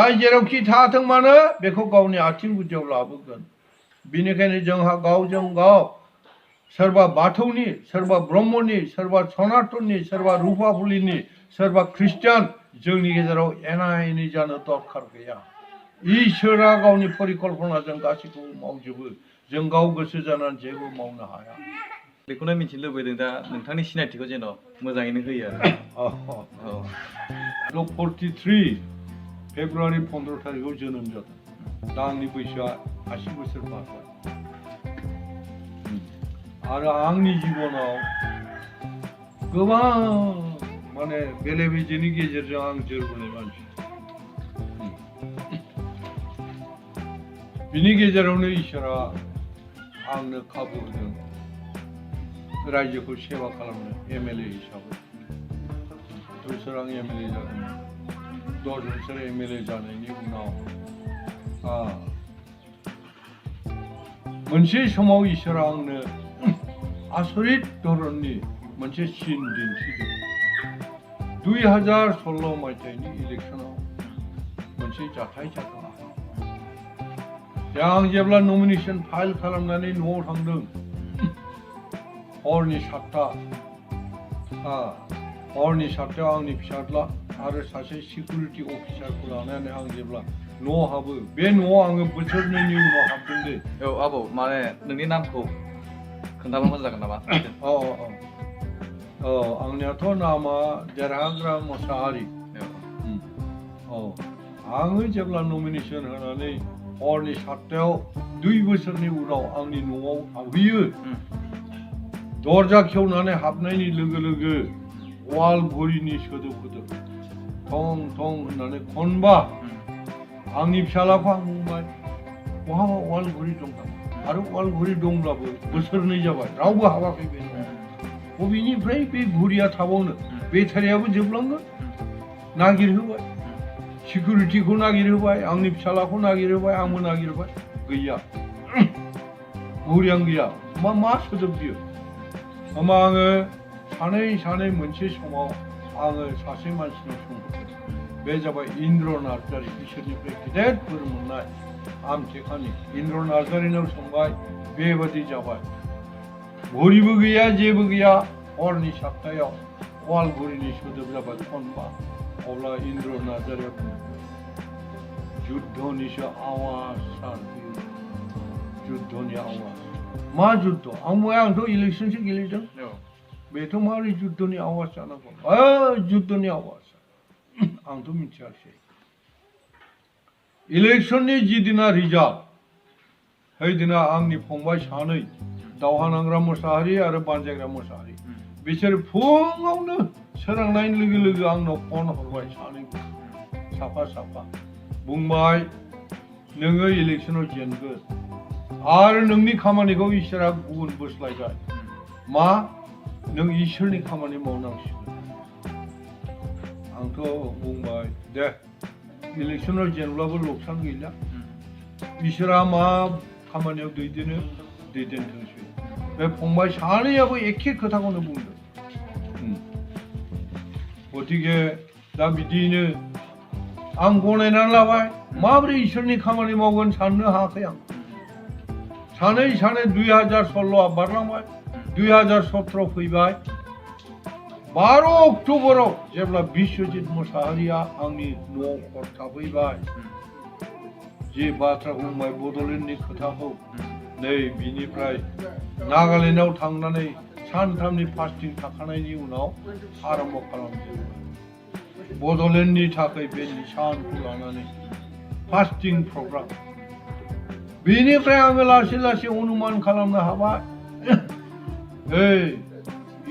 जाय जेरावखि थाथों मानो बेखौ गावनि आथिं गुदियाव लाबोगोन बेनिखायनो जोंहा गावजों गाव सोरबा बाथौनि सोरबा ब्रह्मनि सोरबा सनातननि सोरबा रुपाफुलिनि सोरबा ख्रिस्टियान जोंनि गेजेराव एना एनि जानो दरखार गैया इसोरा गावनि परिकल्पनाजों गासैखौबो मावजोबो जों गाव गोसो जानानै जेबो मावनो हाया बेखौनो मिथिनो लुबैदों दा नोंथांनि सिनायथिखौ जेन' मोजाङैनो होयो आरो 43 फेब्रुवारि 15 तारिखाव जोनोम जादों दा आंनि बैसोआ 80 बोसोर बारबाय आरो आंनि जिबनाव गोबां माने बेले बेजेनि गेजेरजों आं जोरबोनाय मानसि बिनि गेजेरावनो इसोरा आंनो खाबु होदों रायजोखौ सेवा खालामनो एमएलए हिसाबै 2 बोसोर आं एमएलए जादोंमोन 10 बोसोर एमएलए जानायनि उनाव मोनसे समाव इसोरा आंनो आसरित धरननि मोनसे सिन दिन्थिदों 2016 मायथाइनि इलेक्शनाव मोनसे जाथाय जादों आं जेब्ला नमिनेशन फाइल खालामनानै न'आव थांदों हरनि 7टायाव आंनि फिसाज्ला आरो सासे सिकिउरिटि अफिसारखौ लानानै आं जेब्ला न' हाबो बे न'आव आङो बोसोरनैनि उनाव हाबदों दे औ आबौ माने नोंनि नामखौ खोन्थाबा मोजां जागोन नामा आंनियाथ' नामा देरहाग्रा मोसाहारि आङो जेब्ला नमिनेशन होनानै हरनि 7टायाव 2 बोसोरनि उनाव आंनि न'आव हाबहैयो दरजा खेवनानै हाबनायनि लोगो लोगो वाल घड़ीनि सोदोब होदों थं थं होननानै खनबा आंनि फिसालाखौ आं बुंबाय बहाबा वाल घड़ी दं नामा आरो वाल घड़ी दंब्लाबो बोसोरनै जाबाय रावबो हाबाखै बे बबेनिफ्राय बे घड़ीया थाबावनो बेटारियाबो जोबलांगोन नागिरहोबाय सिकिउरिटिखौ नागिरहोबाय आंनि फिसालाखौ नागिरहोबाय आंबो नागिरबाय गैया घड़ीयानो गैया मा सोदोब बियो होमबा आङो सानै मोनसे समाव आङो सासे मानसिनाव सोंबाय बे जाबाय इन्द्र नार्जारि इसोरनिफ्राय गेदेर बोर मोननाय आमथेखानि इन्द्र नार्जारिनाव सोंबाय बेबादि जाबाय घड़ीबो गैया जेबो गैया हरनि 7टायाव वाल घड़ीनि सोदोब जाबाय खनबा अब्ला इन्द्र नार्जारिया बुङो जुद्धनिसो आवाज सार जुद्धनि आवाज मा जुद्ध आंथ' इलेक्शनसो गेलेदों बेथ' माबोरै जुद्धनि आवाज जानांगौ जुद्धनि आवाज आंथ' मिथियासै इलेक्शननि जिदिना रिजाल्ट हैदिना आंनि फंबाय सानै दावहा नांग्रा मोसाहारि आरो बानजायग्रा मोसाहारि बिसोर फुङावनो सोरांनायनि लोगो लोगो आंनाव फन हरबाय सानैबो साफा बुंबाय नोङो इलेक्शनाव जेनगोन आरो नोंनि खामानिखौ इसोरा गुबुन बोस्लायबाय मा नों इसोरनि खामानि मावनांसिगोन आंथ' बुंबाय दे इलेक्शनाव जेनब्लाबो लकसान गैला इसोरा मा खामानियाव दैदेनथोंसै बे फंबाय सानैयाबो एखे खोथाखौनो बुंदों गतिके दा बिदिनो आं गनायनानै लाबाय माबोरै इसोरनि खामानि मावगोन साननो हायाखै आं सानै 2016 बारलांबाय 2017 फैबाय 12 अक्ट'बराव जेब्ला बिश्वजित मोसाहारिया आंनि न'आव हर थाफैबाय जे बाथ्रा बुंबाय बड'लेण्डनि खोथाखौ नै बिनिफ्राय नागालेण्डआव थांनानै सानथामनि फास्टिं थाखानायनि उनाव आरम्भ खालामदों बड'लेण्डनि थाखाय बे निशानखौ लानानै फास्टिं प्रग्राम बेनिफ्राय आङो लासै अनुमान खालामनो हाबाय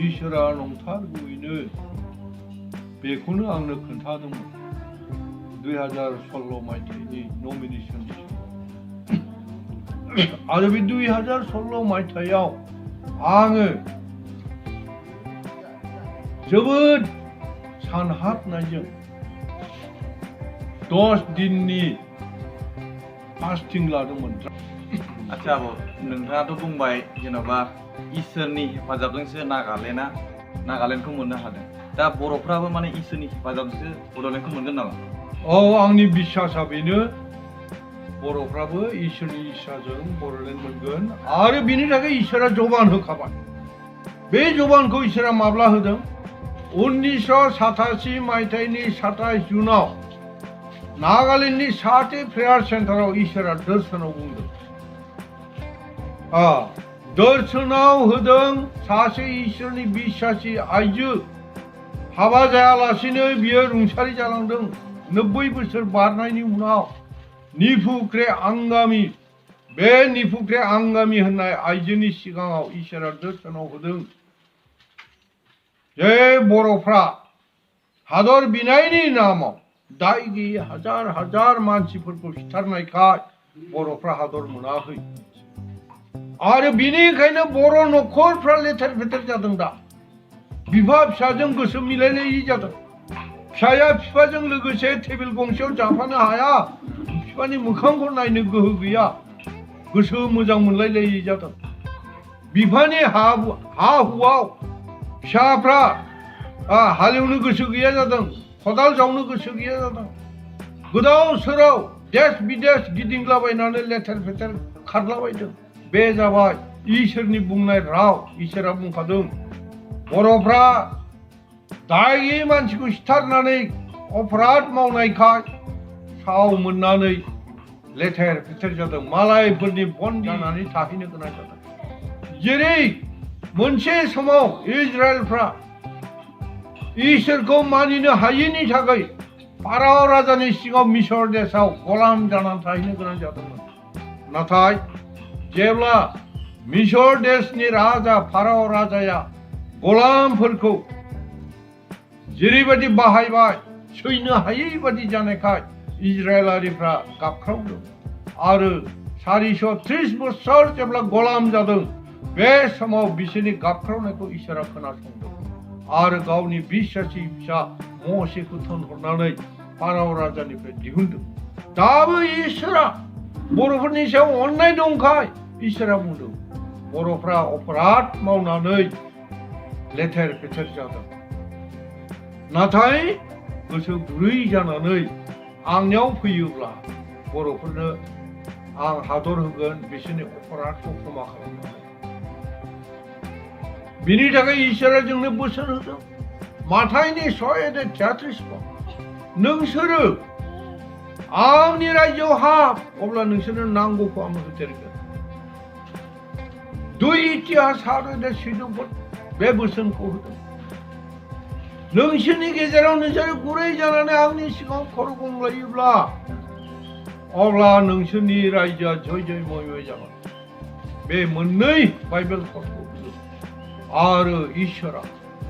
इसोरा नंथारगौयैनो बेखौनो आंनो खोन्थादोंमोन 2016 मायथाइनि नमिनेशननि आरो बे 2016 मायथाइयाव आङो जोबोद सानहाबनायजों 10 दिननि फास्टिं लादोंमोन। आच्छा आबौ नोंथाङाथ' बुंबाय जेन'बा इसोरनि हेफाजाबजोंसो नागालेण्डखौ मोननो हादों। दा बर'फ्राबो माने इसोरनि हेफाजाबजोंसो बड'लेण्डखौ मोनगोन नामा? आंनि बिसासा बेनो बर'फ्राबो इसोरनि इसाजों बड'लेण्ड मोनगोन आरो बिनि थाखाय इसोरा जबान होखाबाय। बे जबानखौ इसोरा माब्ला होदों? 1987 मायथाइनि 27 जुनाव नागालेण्डनि साथे प्रेयार सेन्टाराव इसोरा दर्शनाव बुंदों। दर्शनाव होदों सासे इसोरनि बिसासी आइजो हाबा जायालासिनो बियो रुंसारि जालांदों 90 बोसोर बारनायनि उनाव। निफुक्रे आंगामी, बे निफुक्रे आंगामी होननाय आइजोनि सिगाङाव इसोरा दर्शनाव होदों जे बर'फ्रा हादर बिनायनि नामाव दाय गैयै हाजार हाजार मानसिफोरखौ सिथारनायखाय बर'फ्रा हादर मोनाखै आरो बिनिखायनो बर' न'खरफ्रा लेथेर फेथेर जादों। दा बिफा फिसाजों गोसो मिलायलायि जादों। फिसाया बिफाजों लोगोसे टेबिल गंसेयाव जाफानो हाया, बिफानि मोखांखौ नायनो गोहो गैया, गोसो मोजां मोनलायलायि जादों। बिफानि हा हुआव फिसाफ्रा हालेवनो गोसो गैया जादों, खदाल जावनो गोसो गैया जादों। गोदाव सोराव देश बिदेश गिदिंलाबायनानै लेथेर फेथेर खारलाबायदों। बे जाबाय इसोरनि बुंनाय राव। इसोरा बुंखादों बर'फ्रा दाय गैयै मानसिखौ सिथारनानै अपराध मावनायखाय साव मोननानै लेथेर फेथेर जादों, मालायफोरनि बन्दी जानानै थाहैनो गोनां जादों। जेरै मोनसे समाव इजराइलफ्रा इसोरखौ मानिनो हायैनि थाखाय फाराव राजानि सिङाव मिसर देशआव गलाम जानानै थाहैनो गोनां जादोंमोन। नाथाय जेब्ला मिसर देशनि राजा फाराव राजाया गलामफोरखौ जेरैबायदि बाहायबाय सैनो हायै बादि जानायखाय इजराइलारिफ्रा गाबख्रावदों आरो 430 बोसोर जेब्ला गलाम जादों बे समाव बिसोरनि गाबख्रावनायखौ इसोरा खोनासंदों आरो गावनि बिसासी फिसा मसेखौ थोनहरनानै फाराव राजानिफ्राय दिहुनदों। दाबो इसोरा बर'फोरनि सायाव अननाय दंखाय इसोरा बुंदों बर'फ्रा अपराध मावनानै लेथेर फेथेर जादों। नाथाय गोसो गुरै जानानै आंनियाव फैयोब्ला बर'फोरनो आं हादर होगोन बिसोरनि अपराधखौ क्षमा खालामनानै। बिनि थाखाय इसोरा जोंनो बोसोन होदों। माथाइनि 6:33 नोंसोरो आंनि रायजोआव हाब, अब्ला नोंसोरनो नांगौखौ आं होदेरगोन। 2 इतिहास 6:14 बे बोसोनखौ होदों। नोंसोरनि गेजेराव नोंसोरो गुरै जानानै आंनि सिगाङाव खर' गंग्लायोब्ला अब्ला नोंसोरनि रायजोआ जय जय मय मय जागोन। बे मोननै बाइबेल खरखौ आरो इसोरा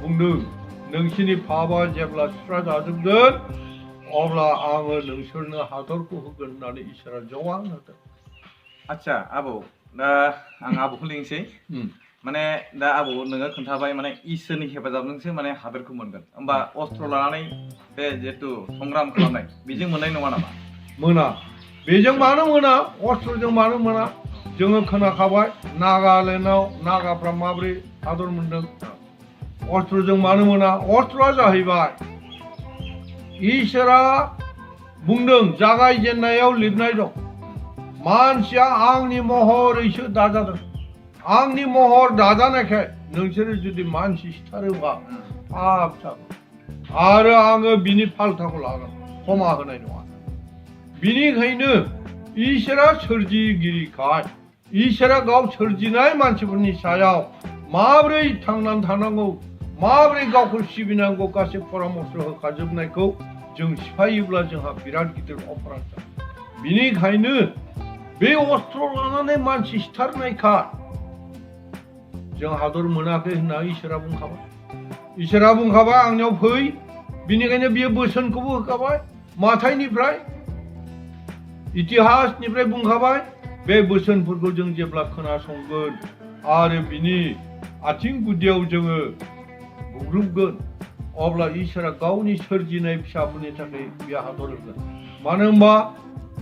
बुंदों नोंसोरनि पापआ जेब्ला सुस्रा जाजोबगोन अब्ला आङो नोंसोरनो हादरखौ होगोन होननानै इसोरा जबान होदों। आच्छा आबौ, दा आं आबौखौ लिंसै। माने दा आबौ नोङो खोन्थाबाय माने इसोरनि हेफाजाबजोंसो माने हादोरखौ मोनगोन। होमबा अस्त्र लानानै बे जिहेतु संग्राम खालामनाय बेजों मोननाय नङा नामा? मोना। बेजों मानो मोना? अस्त्रजों मानो मोना? जोङो खोनाखाबाय नागालेण्डआव नागाफ्रा माबोरै हादर मोनदों। अस्त्रजों मानो मोना? अस्त्रआ जाहैबाय इसोरा बुंदों जागायजेननायाव लिरनाय दं मानसिया आंनि महरैसो दाजादों। आंनि महर दाजानायखाय नोंसोरो जुदि मानसि सिथारोबा पाप जागोन आरो आङो बिनि फाल्थाखौ लागोन, क्षमा होनाय नङा। बिनिखायनो इसोरा सोरजिगिरिखाय इसोरा गाव सोरजिनाय मानसिफोरनि सायाव माबोरै थांनानै थानांगौ, माबोरै गावखौ सिबिनांगौ गासै परामर्श होखाजोबनायखौ जों सिफायोब्ला जोंहा बिराद गिदिर अपराध जागोन। बिनिखायनो बे अस्त्र लानानै मानसि सिथारनायखाय जों हादर मोनाखै होनना इसोरा बुंखाबाय। इसोरा बुंखाबाय आंनियाव फै। बिनिखायनो बियो बोसोनखौबो होखाबाय। माथाइनिफ्राय इतिहासनिफ्राय बुंखाबाय। बे बोसोनफोरखौ जों जेब्ला खोनासंगोन आरो बिनि आथिं गुदियाव जोङो बुग्रुबगोन अब्ला इसोरा गावनि सोरजिनाय फिसाफोरनि थाखाय बे हादर होगोन। मानो होनबा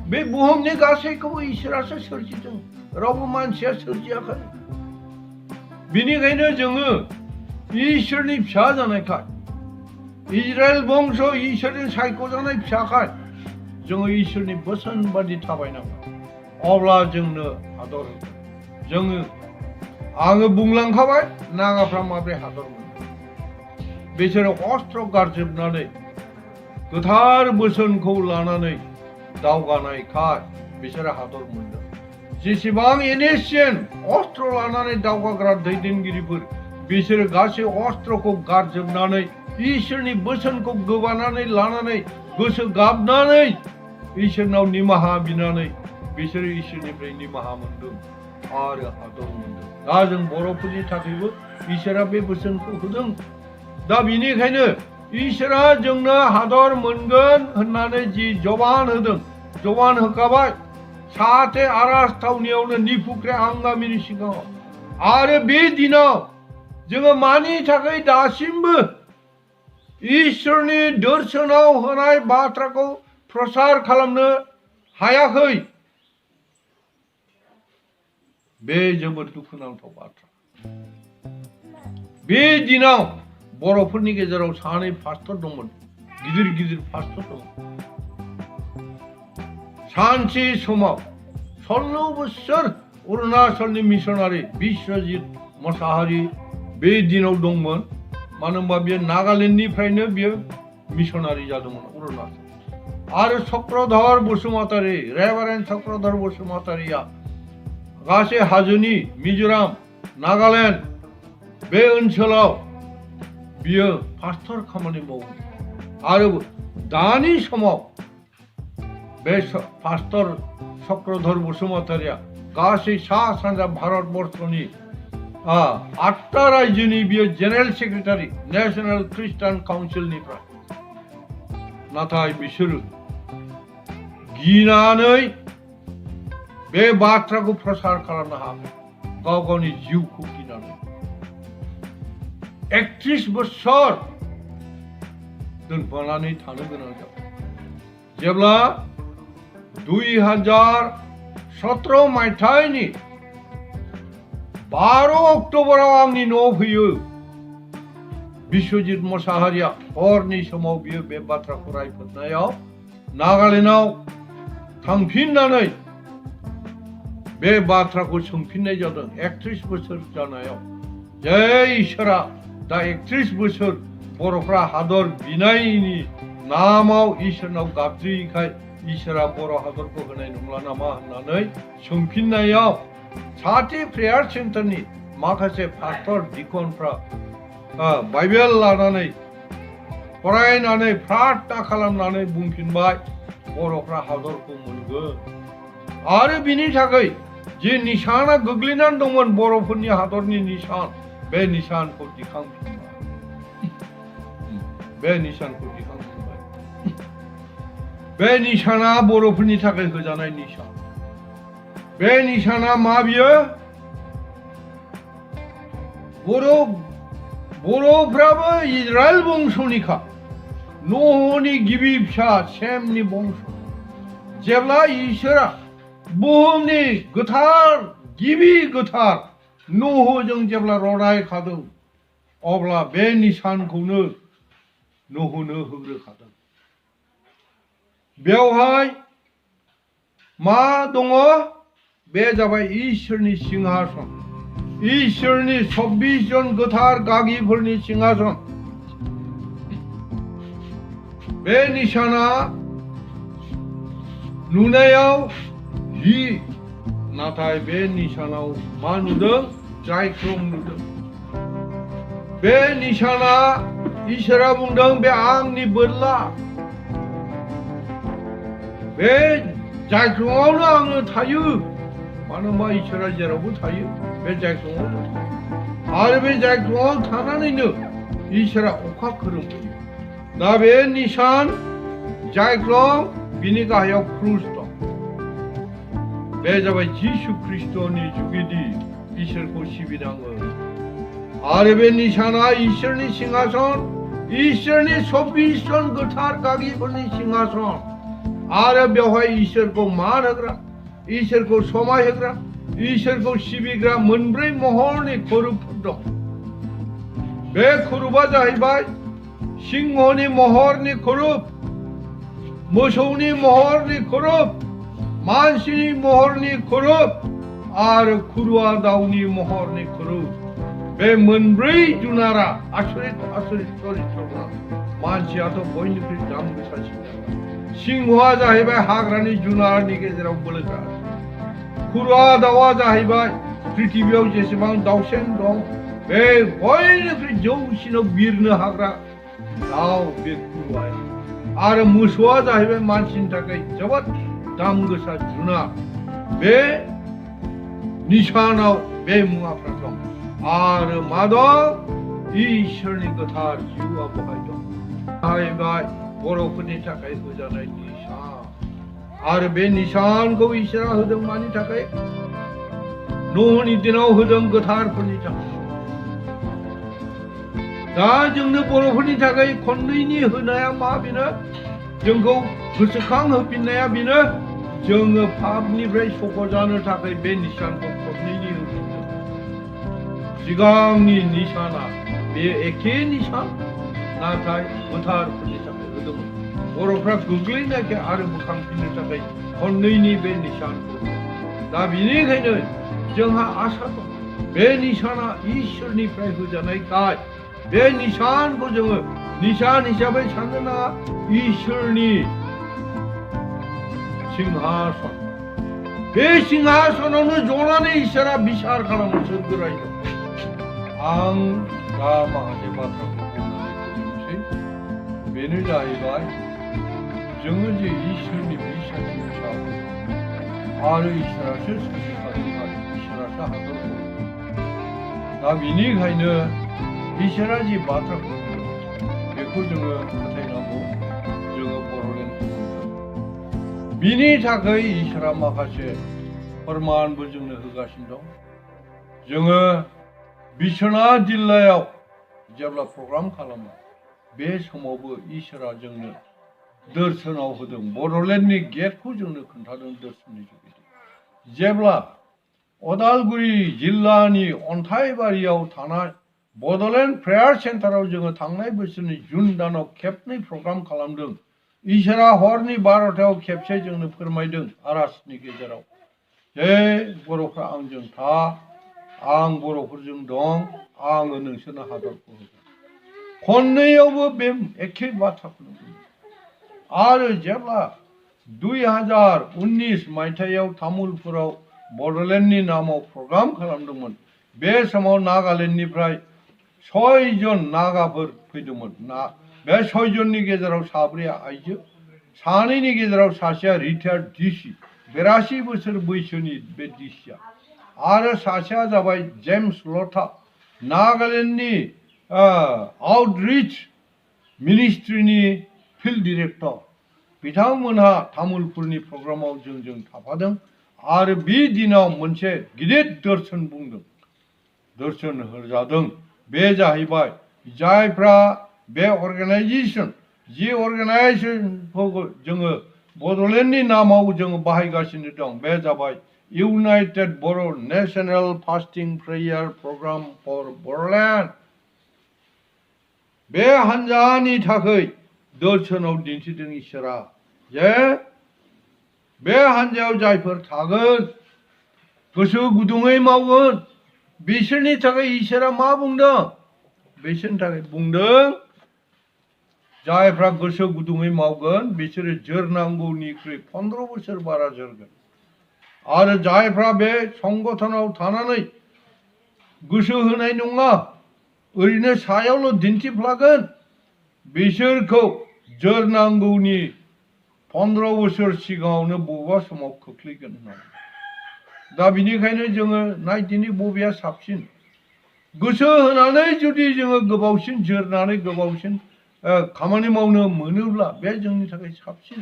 बे बुहुमनि गासैखौबो इसोरासो सोरजिदों, रावबो मानसिया सोरजियाखै। बिनिखायनो जोङो इसोरनि फिसा जानायखाय इजराइल बंश इसोरजों सायख'जानाय फिसाखाय जोङो इसोरनि बोसोन बादि थाबायनांगोन अब्ला जोंनो हादर होगोन जोङो आङो बुंलांखाबाय नागाफ्रा माब्रै हादर मोनो बिसोरो अस्त्र गारजोबनानै गोथार बोसोनखौ लानानै दावगानायखाय बिसोरो हादर मोनदों जेसेबां एनेसियन अस्त्र लानानै दावगाग्रा दैदेनगिरिफोर बिसोरो गासै अस्त्रखौ गारजोबनानै इसोरनि बोसोनखौ गोबानानै लानानै गोसो गाबनानै इसोरनाव निमाहा बिनानै बिसोरो इसोरनिफ्राय निमाहा मोनदों आरो हादर मोनदों दा जों बर'फोरनि थाखायबो इसोरा बे बोसोनखौ होदों दा बेनिखायनो इसोरा जोंनो हादर मोनगोन होननानै जि जबान होदों जबान होखाबाय साहाथे आरास थावनियावनो निफुख्रे आंगामिनि सिगाङाव आरो बे दिनाव जोङो मानि थाखाय दासिमबो इसोरनि दर्शनाव होनाय बाथ्राखौ प्रसार खालामनो हायाखै बे जोबोद दुखुनांथाव बाथ्रा बे दिनाव बर'फोरनि गेजेराव सानै पास्टर दंमोन गिदिर गिदिर पास्टर दं सानसे समाव 16 बोसोर अरुणाचलनि मिशनारि बिश्वजित मोसाहारि बे दिनाव दंमोन मानो होनबा बियो नागालेण्डनिफ्रायनो बियो मिशनारि जादोंमोन अरुणाचल आरो चक्रधर बसुमतारी रेभारेन्ड चक्रधर बसुमतारीया गासै हाजोनि मिजोराम नागालेण्ड बे ओनसोलाव बियो पास्टर खामानि मावो आरो दानि समाव बे पास्टर चक्रधर बसुमतारीया गासै सा सानजा भारतबर्षनि 8टा रायजोनि बियो जेनेरेल सेक्रेटारि नेशनेल ख्रिस्टान काउन्सिलनिफ्राय नाथाय बिसोरो गिनानै बे बाथ्राखौ प्रसार खालामनो हायाखै गाव गावनि जिउखौ गिनानै 31 बोसोर दोनफानानै थानो गोनां जाबाय जेब्ला 2017 मायथाइनि 12 अक्ट'बराव आंनि न'आव फैयो बिश्वजित मोसाहारिया हरनि समाव बियो बे बाथ्राखौ रायफोरनायाव नागालेण्डआव थांफिननानै बे बाथ्राखौ सोंफिननाय जादों 31 बोसोर जानायाव जै इसोरा दा 31 बोसोर बर'फ्रा हादर बिनायनि नामाव इसोरनाव गाबज्रियैखाय इसोरा बर' हादरखौ होनाय नंला नामा होननानै सोंफिननायाव साथि प्रेयार सेन्टारनि माखासे पास्टर दिकनफ्रा बाइबेल लानानै फरायनानै प्रार्थना खालामनानै बुंफिनबाय बर'फ्रा हादरखौ मोनगोन आरो बिनि थाखाय जे निशाना गोग्लैनानै दंमोन बर'फोरनि हादरनि निशान बे निशानखौ दिखांफिनबाय बे निशानखौ दिखांफिनबाय बे निशाना बर'फोरनि थाखाय होजानाय निशान बे निशाना मा बियो बर'फ्राबो इजराइल बंशनिखा नहनि गिबि फिसा सेमनि बंश जेब्ला इसोरा बुहुमनि गोथार गिबि गोथार नहजों जेब्ला ररायखादों अब्ला बे निशानखौनो नहनो होग्रोखादों बेवहाय मा दङ बे जाबाय इसोरनि सिंहासन इसोरनि 24 जन गोथार गागिफोरनि सिंहासन बे निशाना नुनायाव हि नाथाय बे निशानाव मा नुदों जायख्लं नुदों बे निशाना इसोरा बुंदों बे आंनि बोरला बे जायख्लङावनो आङो थायो मानो होनबा इसोरा जेरावबो थायो बे जायख्लङावनो थायो आरो बे जायख्लङाव थानानैनो इसोरा अखा खोरोमहोयो दा बे निशान जायख्लं बिनि गाहायाव क्रुस दं बे जाबाय जिसु ख्रिस्टनि जुगिदि इसोरखौ सिबिनाङो आरो बे निशाना इसोरनि सिंहासन इसोरनि 24 जन गोथार गागिफोरनि सिंहासन आरो बेवहाय इसोरखौ मान होग्रा इसोरखौ समाय होग्रा इसोरखौ सिबिग्रा मोनब्रै महरनि खरुबफोर दं बे खरुबा जाहैबाय सिंहनि महरनि खरुब मोसौनि महरनि खरब मानसिनि महरनि खरब आरो खुरुवा दाउनि महरनि खरब बे मोनब्रै जुनारा आसरित आसरित चरित्र मानसियाथ' बयनिख्रुइ दाम गोसासिन सिंहआ जाहैबाय हाग्रानि जुनारनि गेजेराव बोलोग्रा खुरुवा दाउआ जाहैबाय पृथिबियाव जेसेबां दाउसेन दं बे बयनिख्रुइ जौसिनाव बिरनो हाग्रा दाउ बे खुरुवाया आरो मोसौआ जाहैबाय मानसिनि थाखाय जोबोद दाम गोसा जुनार बे निशानाव बे मुवाफ्रा दं आरो मा दं इसोरनि गोथार जिउआ बहाय दं जाहैबाय बर'फोरनि थाखाय होजानाय निशान आरो बे निशानखौ इसोरा होदों मानि थाखाय नोहनि दिनाव होदों गोथारफोरनि थाखाय दा जोंनो बर'फोरनि थाखाय खननैनि होनाया मा बेनो जोंखौ गोसोखां होफिननाया बेनो जोङो पापनिफ्राय सख'जानो थाखाय बे निशानखौ खननैनि होफिनदों सिगांनि निशाना बे एखे निशान नाथाय गोथारफोरनि थाखाय होदोंमोन बर'फ्रा गोग्लैनायखाय आरो बोखांफिननो थाखाय खननैनि बे निशानखौ दा बेनिखायनो जोंहा आसा दं बे निशाना इसोरनिफ्राय होजानायखाय बे निशानखौ जोङो निशान हिसाबै साननो नाङा इसोरनि सिंहासन बे सिंहासनावनो जनानै इसोरा बिसार खालामो सोरगो रायजोआव आं दा माखासे बाथ्राखौ बुंनानै फोजोबनोसै बेनो जाहैबाय जोङो जे इसोरनि बिसारनि फिसाफोर आरो इसोरासो सोरजिखादोंमोन इसोरासो हादरखौ दा बेनिखायनो इसोरा जि बाथ्राखौ बुंदों बेखौ जोङो फोथायनांगौ जोङो बर'लेण्डखौ बिनि थाखाय इसोरा माखासे फोरमानबो जोंनो होगासिनो दं जोङो बिश्वनाथ जिल्लायाव जेब्ला प्रग्राम खालामो बे समावबो इसोरा जोंनो दर्शनाव होदों बड'लेण्डनि गेटखौ जोंनो खोन्थादों दर्शननि जुगिदि जेब्ला अदालगुरि जिल्लानि अन्थाइबारियाव थानाय बड'लेण्ड प्रेयार सेन्टाराव जोङो थांनाय बोसोरनि जुन दानाव खेबनै प्रग्राम खालामदों इसोरा हरनि 12टायाव खेबसे जोंनो फोरमायदों आर'जनि गेजेराव हे बर'फ्रा आंजों था आं बर'फोरजों दं आङो नोंसोरनो हादरखौ होगोन खननैयावबो बे एखे बाथ्राखौनो बुंदों आरो जेब्ला 2019 मायथाइयाव तामुलपुराव बड'लेण्डनि नामाव प्रग्राम खालामदोंमोन बे समाव नागालेण्डनिफ्राय 6 जन नागाफोर फैदोंमोन बे 6 जननि गेजेराव 4 आइजो 2नि गेजेराव सासेया रिटायार्ड डिसि 82 बोसोर बैसोनि बे डिसिया आरो सासेया जाबाय जेम्स लथा नागालेण्डनि आउटरिच मिनिस्ट्रिनि फिल्ड डिरेक्टर बिथांमोनहा तामुलपुरनि प्रग्रामाव जोंजों थाफादों आरो बे दिनाव मोनसे गिदिर दर्शन बुंदों दर्शन होजादों बे जाहैबाय जायफ्रा बे अर्गानाइजेशन जि अर्गानाइजेशनखौ जोङो बड'लेण्डनि नामाव जोङो बाहायगासिनो दं बे जाबाय united Bodo' national fasting prayer programme for Bodoland बे हान्जानि थाखाय दर्शनाव दिन्थिदों इसोरा जे बे हान्जायाव जायफोर थागोन गोसो गुदुङै मावगोन बिसोरनि थाखाय इसोरा मा बुंदों बिसोरनि थाखाय बुंदों जायफ्रा गोसो गुदुङै मावगोन बिसोरो जोरनांगौनिख्रुइ 15 बोसोर बारा जोरगोन आरो जायफ्रा बे संगठनाव थानानै गोसो होनाय नङा ओरैनो सायावल' दिन्थिफ्लागोन बिसोरखौ जोरनांगौनि 15 बोसोर सिगाङावनो बबेबा समाव खोख्लैगोन होननानै दा बिनिखायनो जोङो नायदिनि बबेया साबसिन गोसो होनानै जुदि जोङो गोबावसिन जोरनानै गोबावसिन खामानि मावनो मोनोब्ला बे जोंनि थाखाय साबसिन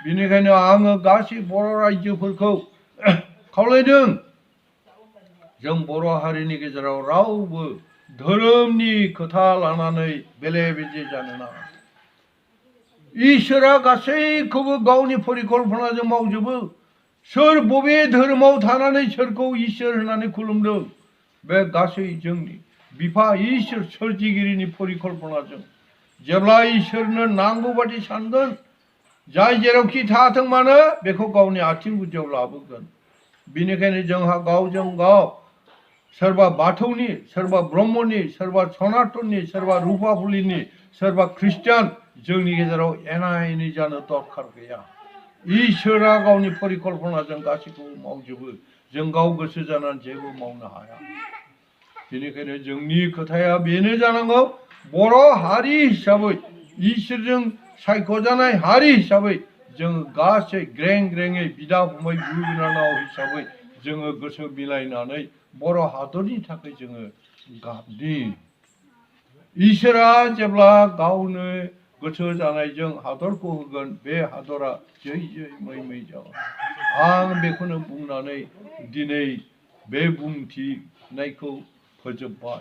बिनिखायनो आङो गासै बर' रायजोफोरखौ खावलायदों जों बर' हारिनि गेजेराव रावबो धोरोमनि खोथा लानानै बेले बेजे जानो नाङा इसोरा गासैखौबो गावनि परिकल्पनाजों मावजोबो सोर बबे धोरोमाव थानानै सोरखौ इसोर होननानै खुलुमदों बे गासै जोंनि बिफा इसोर सोरजिगिरिनि परिकल्पनाजों जेब्ला इसोरनो नांगौ बादि सानगोन जाय जेरावखि थाथों मानो बेखौ गावनि आथिं गुदियाव लाबोगोन बेनिखायनो जोंहा गावजों गाव सोरबा बाथौनि सोरबा ब्रह्मनि सोरबा सनातननि सोरबा रुपाफुलिनि सोरबा ख्रिस्टियान जोंनि गेजेराव एना एनि जानो दरखार गैया इसोरा गावनि परिकल्पनाजों गासैखौबो मावजोबो जों गाव गोसो जानानै जेबो मावनो हाया बेनिखायनो जोंनि खोथाया बेनो जानांगौ बर' हारि हिसाबै इसोरजों सायख'जानाय हारि हिसाबै जोङो गासै ग्रें ग्रेङै बिदा फंबाय बिब' बिनानाव हिसाबै जोङो गोसो मिलायनानै बर' हादरनि थाखाय जोङो गाबनि इसोरा जेब्ला गावनो गोसो जानायजों हादरखौ होगोन बे हादरा जै जै मै मै जागोन आं बेखौनो बुंनानै दिनै बे बुंथिनायखौ फोजोबबाय